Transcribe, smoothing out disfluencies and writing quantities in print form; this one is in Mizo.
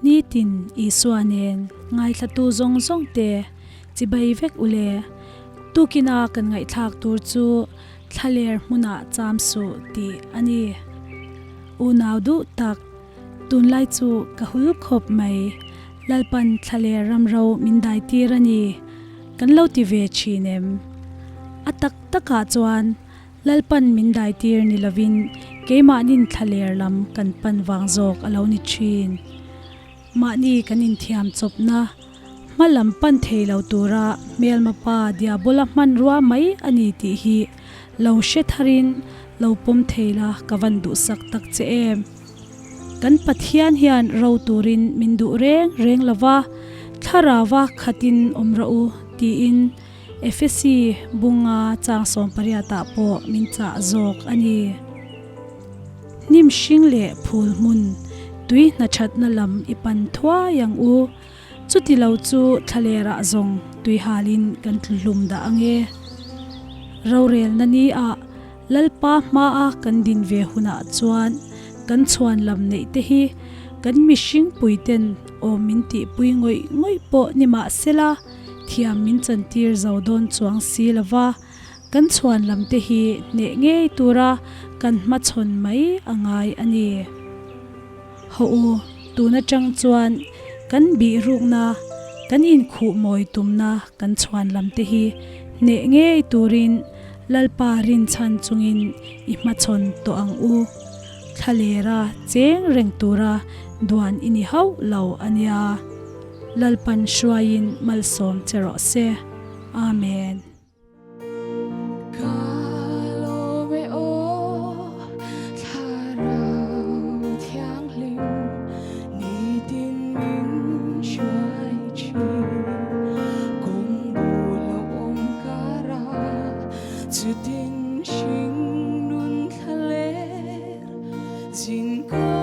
Nitin Isua nen ngaithlatu zawng zawng te chibai vek u le. Tukina kan ngaihthlak tur chu thlaler hmunah cham suh tih a ni. Unau duh tak, tunlai chu ka hul khawp mai. Lalpan thlaler ramro min dai tir a ni. Kan lo ti ve thin em? A tak takah chuan Lalpan min dai tir ni lovin keimahnin thlaler lam kan pan vang zawk a lo ni thin. Mahni kan inthiam chawpna hma lam pan thei lo tura hmelma pa Diabola hmanrua mai a ni tih hi lo hre tharin lo pawm thei la ka van duhsak tak che em. Kan Pathian hian ro turin min duh reng reng lova, thlarauva khatin awm rawh u tiin Efesi bunga chang 18 ah pawh min chah zawk a ni. Hnim hring leh phul hmun tui hnathatna lam i pan thuai ang u. Chuti lo chu thlalerah zawng tui halin kan tlu hlum dah ang e. Rorelna ni ah Lalpa hmaa kan din ve hunah chuan kan chhuan lam neih te hi kan mihring puiten awm min tihpui ngawih ngawih pawh ni mah sela thiam min chantir zo dawn chuang si lova kan chhuan lam te hi hneh ngei tura kan hmachhawn mai a ngai a ni. Haw u, tun atang chuan kan bih rukna, kan inkhuh mawi tumna kan chhuan lam te hi hneh ngei turin Lalpa rinchhan chungin i hmachhawn tawh ang u. Thlalera cheng reng tura duan i ni hauh lo a nia. Lalpan hruaiin malsawm che rawh se. Amen. Ka lawm e aw, Thlarau Thianghlim, nitin min hruai thin. Kawng bul a awm kar a, chutin hring nun thla ler zin kawng.